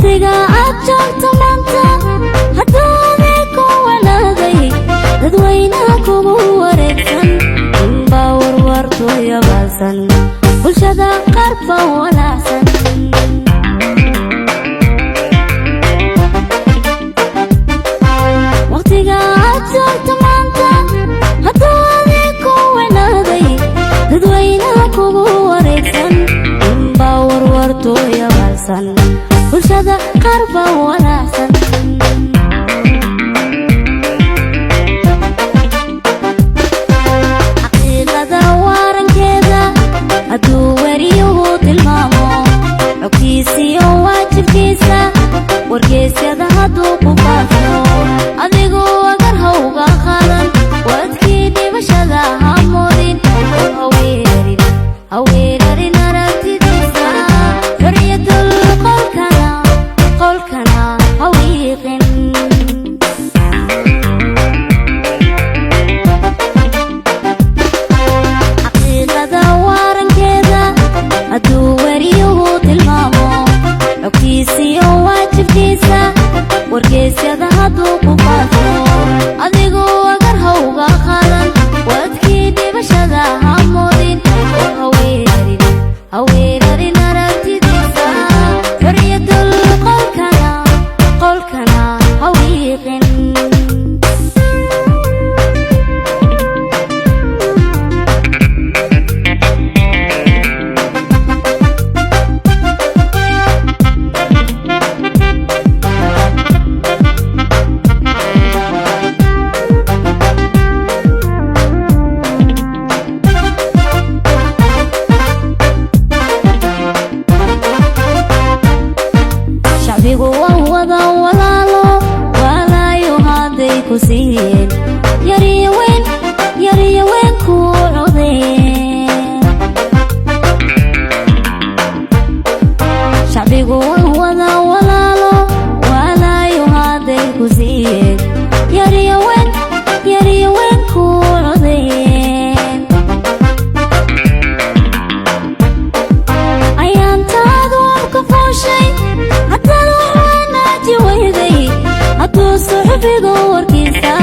Waqtiga aad joogto maanta hadduu adeeg ku wanaaday, dadweynaha kugu wareegsan inbaa warwartooyabaasan, bulshada qaar baa walaacsan. Waqtiga aad joogto maanta hadduu adeeg ku wanaaday, dadweynaha kugu wareegsan inbaa warwartooyabaasan, bulshada qaar baa walaacsan. Xaqiiqada warankeeda hadduu weriyuhu tilmaamo, xogtiisiyo waajibkiisa wargeysyada hadduu ku faafo, adigu agar hawga qaadan, wadkii dhimashada ha moodin, haweerarin, haweerarin aragtidiisa, xorriyatul qolkana qolkana hawiiqin. Xaqiiqada warankeeda hadduu weriyuhu tilmaamo, xogtiisiyo waajibkiisa wargeysyada hadduu ku faafo, adigu agar hawga qaadan, wadkii dhimashada ha moodin, haweerarin, haweerarin aragtidiisa, xorriyatul qolkana qolkana hawiiqin. Shacbigu waa wada walaalo, walaayo hadday ku siiyeen, yariyo weyn, yariyo weyn ku codeen. Shacbigu waa wada walaalo, walaayo hadday ku siiyeen, yariyo weyn, yariyo weyn ku codeen. Ayaantaadu abka fooshay haddaad wax wanaaji weyday, hadduu suxufigu warkiisa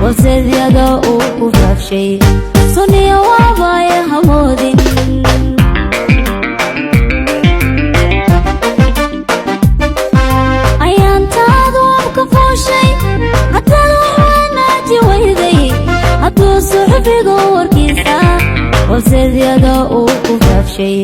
websaydyada uu ku faafshay, suniya waabaya hamoodin. Ayaantaadu abka fooshay haddaad wax wanaaji weyday, hadduu suxufigu warkiisa websaydyada uu ku faafshay,